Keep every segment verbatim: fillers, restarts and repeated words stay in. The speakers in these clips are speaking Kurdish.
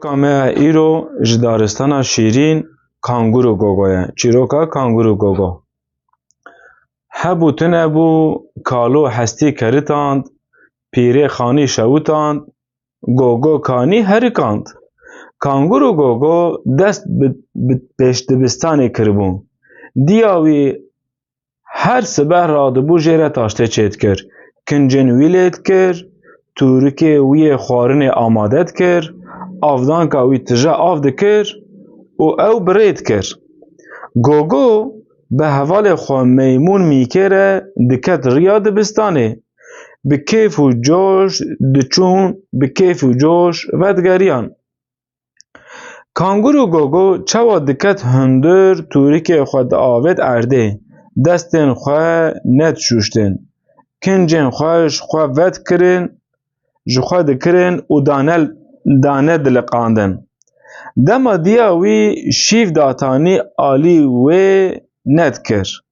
Çîroka me îro ji daristana şîrîn Kangûr û Gogo ye. Çîroka Kangûr û Gogo. Hebû tune bû, kalo hestî keritand, pîrê xanî şewitand, Gogo kanî herikand. Kangûr û Gogo dest bi, bi pêşdibistanê kiribû. Diya wî her sibeh radibû jê re taştê çêdikir. Kincên wî lê dikir, tûrikê wî yê xwarinê amade dikir, avdanka wî tije av dikir û ew bi rê dikir. Gogo bi hevalê xwe Meymûn Mîkê re diket riya dibistanê. Bi kêf û coş diçûn, bi kêf û coş vedigeriyan. Kangûr û Gogo çawa diket hundir tûrikê xwe diavêt erdê, destên xwe nedişûştin. Kincên xwe ji xwe vedikirin, ji xwe dikirin û dane, dane diliqandin. Dema diya wî şîv datanî alî wê nedikir.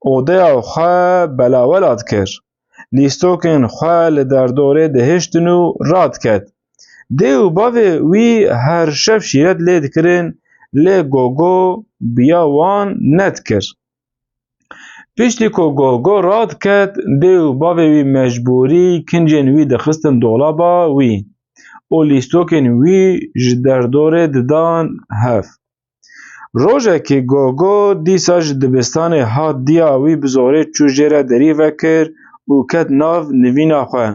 Odeya xwe belawela dikir. Lîstokên xwe li derdorê dihiştin û radiket. Dê û bavê wî her şev şîret lê dikirin, lê Gogo biya wan nedikir. Piştî ku Gogo radiket, dê û bavê wî mecbûrî kincên wî dixistin dolaba wî û lîstokên wî ji derdorê didan hev. Rojekê Gogo dîsa ji dibistanê hat, diya wî bi zorê çû jê re derî vekir û ket nav nivîna xwe.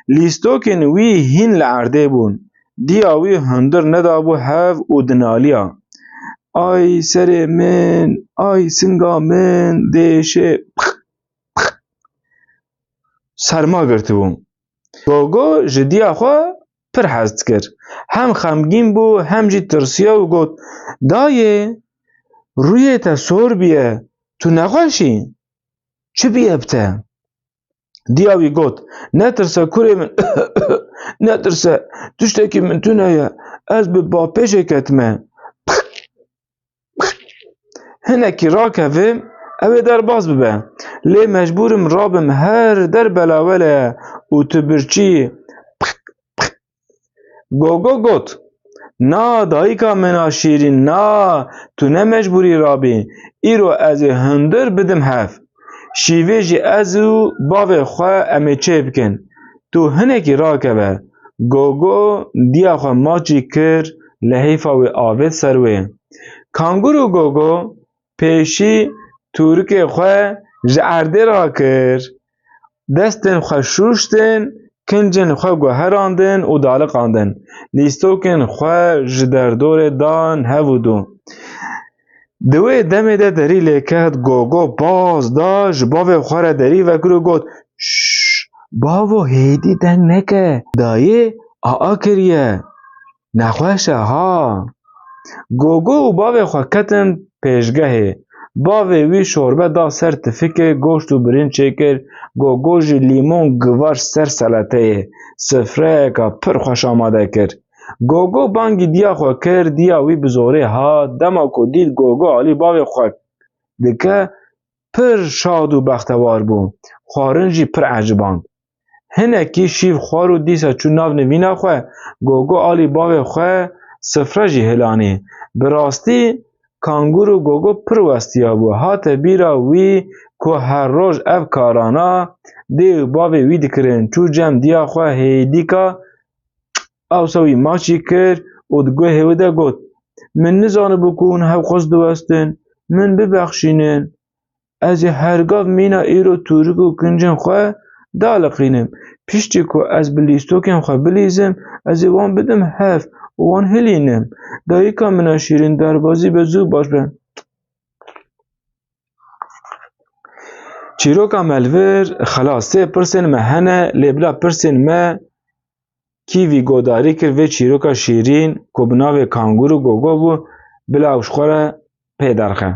Lîstokên wî hîn li erdê bûn. Diya wî hundir nedabû hev û dinaliya. Ay serê min, ay singa min, dêşê serma girtibû. Gogo ji diya xwe pir hez dikir. Hem xemgîn bû, hem jî tirsiya û got, Dayê, rûyê te sor bûye, tu nexweş î? Çi bûye bi te? Diya wî got, Netirse kurê min, netirse, tiştekî min tune ye, ez bi bavpêşê ketime. Hinekî rakevim, ew ê derbas bibe. Lê mecbûr im rabim, her der belawele ye û tu birçî yî. Gogo got, Na, dayika min a şîrîn, na, tu ne mecbûrî rabî. Îro ez ê hundir bidim hev. Şîvê jî ez û bavê xwe em ê çêbikin. Tu hinekî rakeve. Gogo diya xwe maçî kir, lihêfa wê avêt ser wê. Kangûr û Gogo pêşî tûrikê xwe ji erdê rakir. Destên xwe şûştin, kincên xwe guherandin û daliqandin. Lîstokên xwe ji derdorê dan hev û dû. Di wê demê de derî lê ket, Gogo baz da, ji bavê xwe re derî vekir û got, Şş, bavo, hêdî deng neke, dayê aa kiriye. Nexweş e ha. Gogo û bavê xwe ketin pêşgehê. Bavê wî şorbe da ser tifikê, goşt û birinç çêkir. Gogo jî lîmon givar ser seleteyê. Sifreyeka pir xweş amade kir. Gogo bangî diya xwe kir, diya wî bi zorê hat. Dema ku dît Gogo alî bavê xwe dike, pir şad û bextewar bû. Xwarin jî pir eciband. Hinekî şîv xwar û dîsa çû nav nivîna xwe. Gogo alî bavê xwe, sifre jî hilanî. Bi rastî Kangûr û Gogo pir westiya bû. Hate bîra wî ku her roj ev karana dê û bavê wî dikirin. Çû cem diya xwe hêdîka, awsa wî maçî kir û di guhê wî de got, Min nizanibû ku hûn hevxwez diwestin. Min bibexşînin. Ez ê hergav mîna îro tûrik û kincên xwe daliqînim. Piştî ku ez bi lîstokên xwe bilîzim, ez ê wan bidim hev û wan hilînim. Dayika min a şîrîn, derbazî be, zû baş be. Çîroka me li vir xilas. Sê pirsên me hene, lê bila pirsên me kî vî godarî kir vê çîroka şîrîn ku bi navê Kangûr û Gogo bû, bila ew ji xwe re pê derxe.